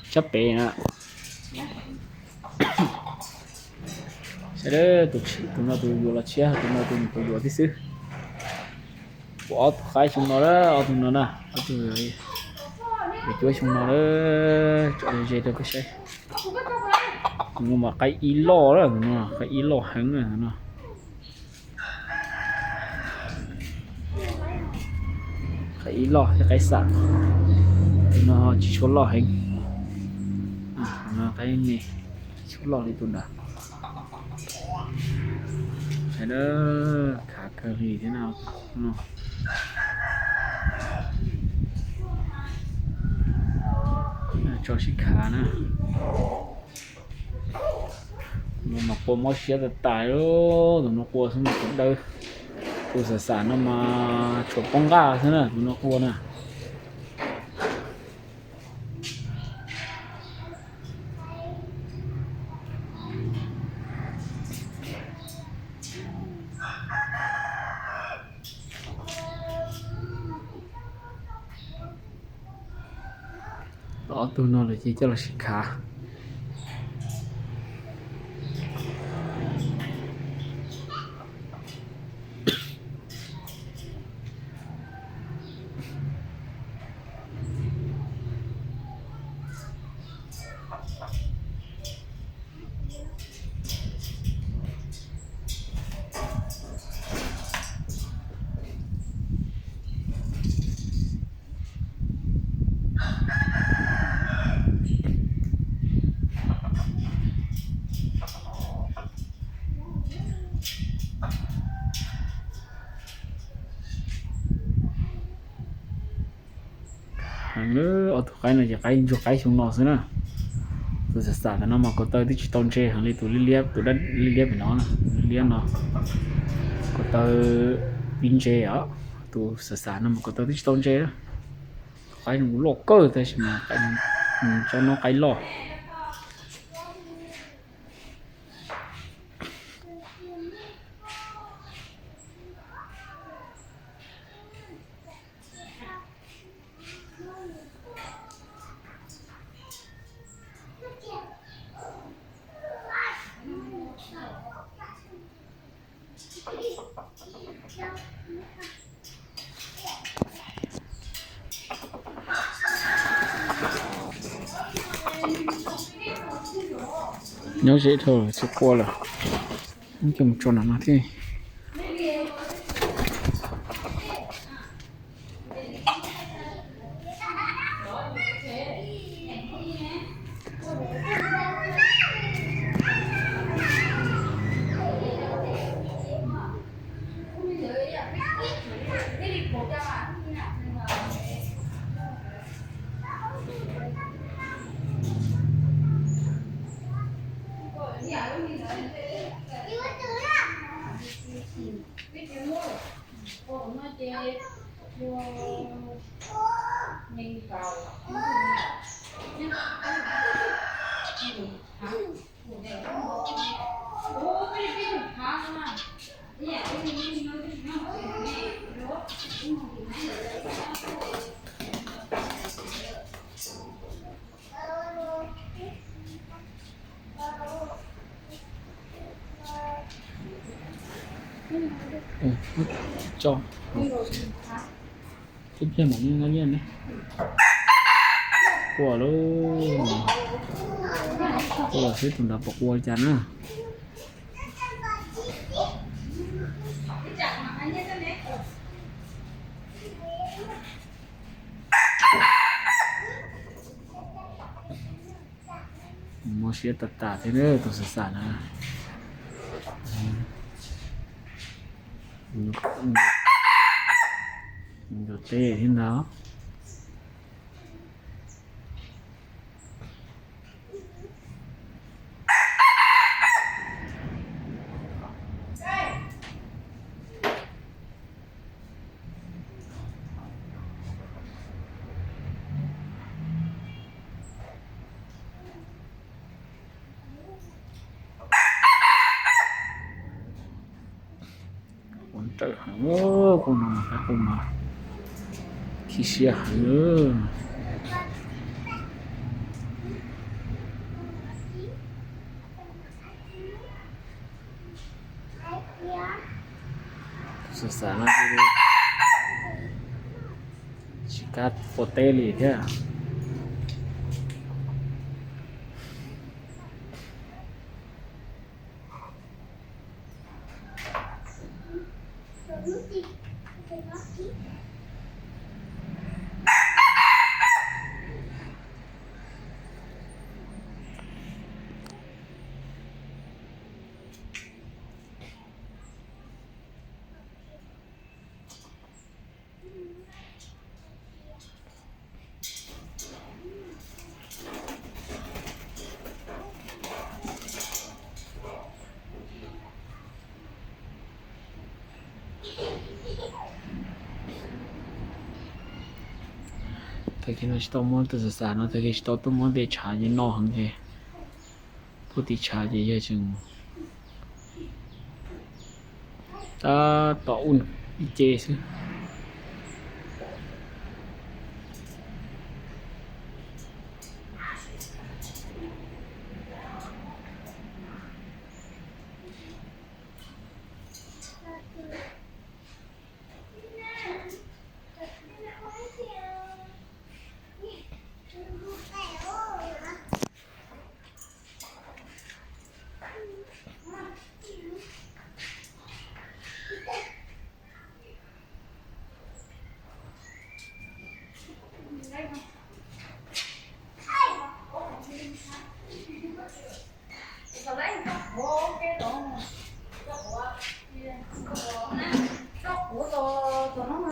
Sab pem na. Saib, tus no tus yuav los tshiab, tus no tus nws puas yuav tib xwb. Puas ob tug qaib xyoo no lawm, ob tug no na, ob tug cuab xyoo no lawm, tso ze rau peb saib. Tus no mas qaib ib loj lawm, tus no qaib ib loj heev lawm no. Qaib ib loj thiab qaib xam, tus no tsis tshua loj heev. Tus no qaib me, tsis tshua loj li tus ntawd. Saib, khav kawg li thiab no. Tso sib khav na. Tus no mas qua mob siab tas tas, tus no qua xwb mas tseem dawb. Tus xam xam no mas tshuav poob nqaj xwb na, tus no qua na. Ob tug no lawm ces coj los sib khav. Heev, ob tug qaib no ces qaib ntsuag qaib xyoo no xwb na. Tus xam xam ntawm no mas ko taw twb tsis tau ntse heev li tus liab liab, tus dab liab liab pem no, liab liab no ko taw pib ntse os. Tus xam xam no mas ko taw twb tsis tau ntse. Qaib no loj kawg tab sis mas tsob no qaib loj. Nyob ze dhau tsis qua lawm, coj mus tso nram no thiab. Tso, tib pliag mam li nqa nyiaj ne. Qua lauj, qua seb tus ntawd puas qua li cas na. Mob siab tas tas thiab tus xam xam na. Ncuav teb thiab ntag. Ua nrawm heev, kuv no mas kuv mas khib siab heev. Xav xav no tsis kam pov teb li thiab. Tag kis no tsis tau muab tus xav xav no, tag kis tsis tau tuaj muab tej tshav ces no heev ces, puag tim tshav ces yawg tseem tab tom ua ib ce xwb.